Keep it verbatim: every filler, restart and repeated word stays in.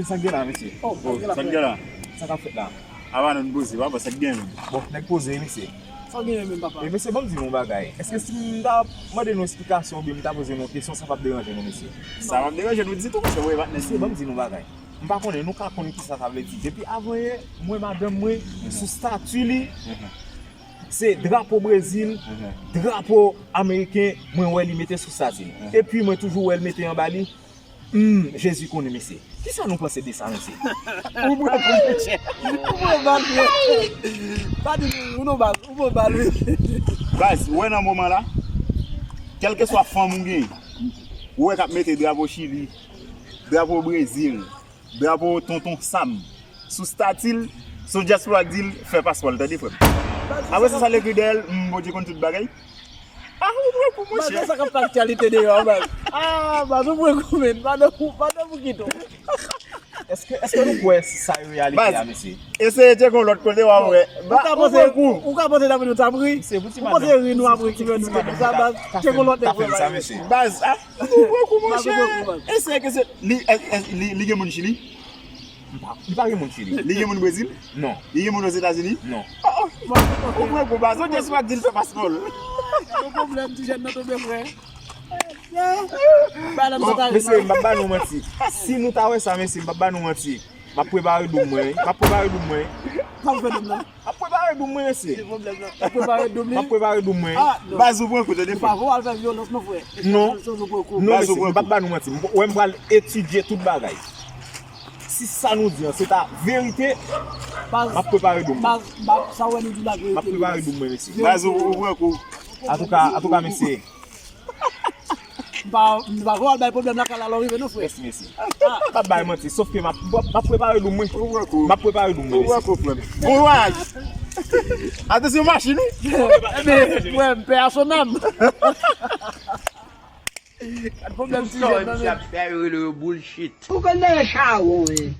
Sa k gen la, mesye? Oh, sa k gen la? Sa k ap fèt la? Apa nou poze, papa, sa k gen menm? Bon, nèg poze, mesye. Sa w genyen menm, papa? E mesye, ban m di nou yon bagay. Èske si m ta mande nou eksplikasyon oubyen m ta poze nou yon kesyon, sa p ap deranje nou, mesye? Sa p ap deranje nou ditou, monchè, wi, patnè. Mesye, ban m di nou yon bagay. M pa konnen, nou ka konn kisa sa vle di. Depi avanyè, m wè madanm mwen sou stati li, se drapo Brezil, drapo ameriken, mwen wè li mete sou stati l. Epi mwen toujou wè l mete anba li. Hmm, Jezi konnen, mesye. Kisa nou panse de sa, mesye? Ou pran kou, monchè. Ou pran bal, wi. Pa di nou, non, baz, ou pran bal, wi. Baz, ou wè nan moman la, kèlkeswa fanm ou gen, ou wè k ap mete drapo Chili, drapo Brezil, drapo Tonton Sam sou stati l, se yon dyaspora k di l fè paspò l, tande, frè m. Apre sa, sa l ekri dèyè l, hmm, Bondye konn tout bagay. Ah, ou pran kou, monchè. Baz, sa k ap fè aktyalite deyò, baz. Ah, baz, ou pran kou, men. Madanm ou, madanm ou kite w. Èske, èske nou kwè sa e reyalite a, mesye? Eseye tcheke yon lòt kote, w a wè. Ou ka panse, ou ka panse dapre nou t ap ri? Ou panse ri nou ap ri ki fè nou te di sa, baz? Tcheke yon lòt nèg, mesye. Baz, ah, ou pran kou, monchè. Eseye ke se, li, li, li gen moun Chili? Li pa, li pa gen moun Chili. Li gen moun Brezil? Non. Li gen moun Ozetazini? Non. Oh, oh. Ou pran kou, baz, ou jeswa di l fè paspò l. Yon pwoblèm, ti jèn nan tonbe, frè. Bon, mesye, m p ap ba nou manti. Si nou ta wè sa, mesye, m p ap ba nou manti. M ap prepare doum mwen, wi. M ap prepare doum mwen. Sa w fè doum nan? M ap prepare doum mwen, mesye. Se pwoblèm nan. M ap prepare doum mwen. M ap prepare doum mwen. Ah, non. Baz, ou pran kou, tande, frè. Ou pa vo al fè vyolans, non, frè. Non. Non, mesye, m p ap ba nou manti. M, wè, m pral etidye tout bagay. Si sa nou di an se ta verite, m ap prepare doum mwen. Baz, baz, sa w wè nou di la verite. M ap prepare doum mwen, mesye. Baz, ou, ou pran kou. Antouka, antouka, mesye. M pa, m pa vo al bay pwoblèm lakay la lè w rive non, frè. Mèsi, mèsi. Ah. M p ap bay manti, sòf ke m ap, m ap prepare doum mwen. Ou pran kou. M ap prepare doum mwen, mesye. Ou pran kou, frè m. Bon kouraj. Atansyon machin, wi. Ebyen, frè m, paix à son âme. Gad pwoblèm ti jèn nan, men. Misye ap fè yo rele yo bullshit. Ou konn nan chawon, wi.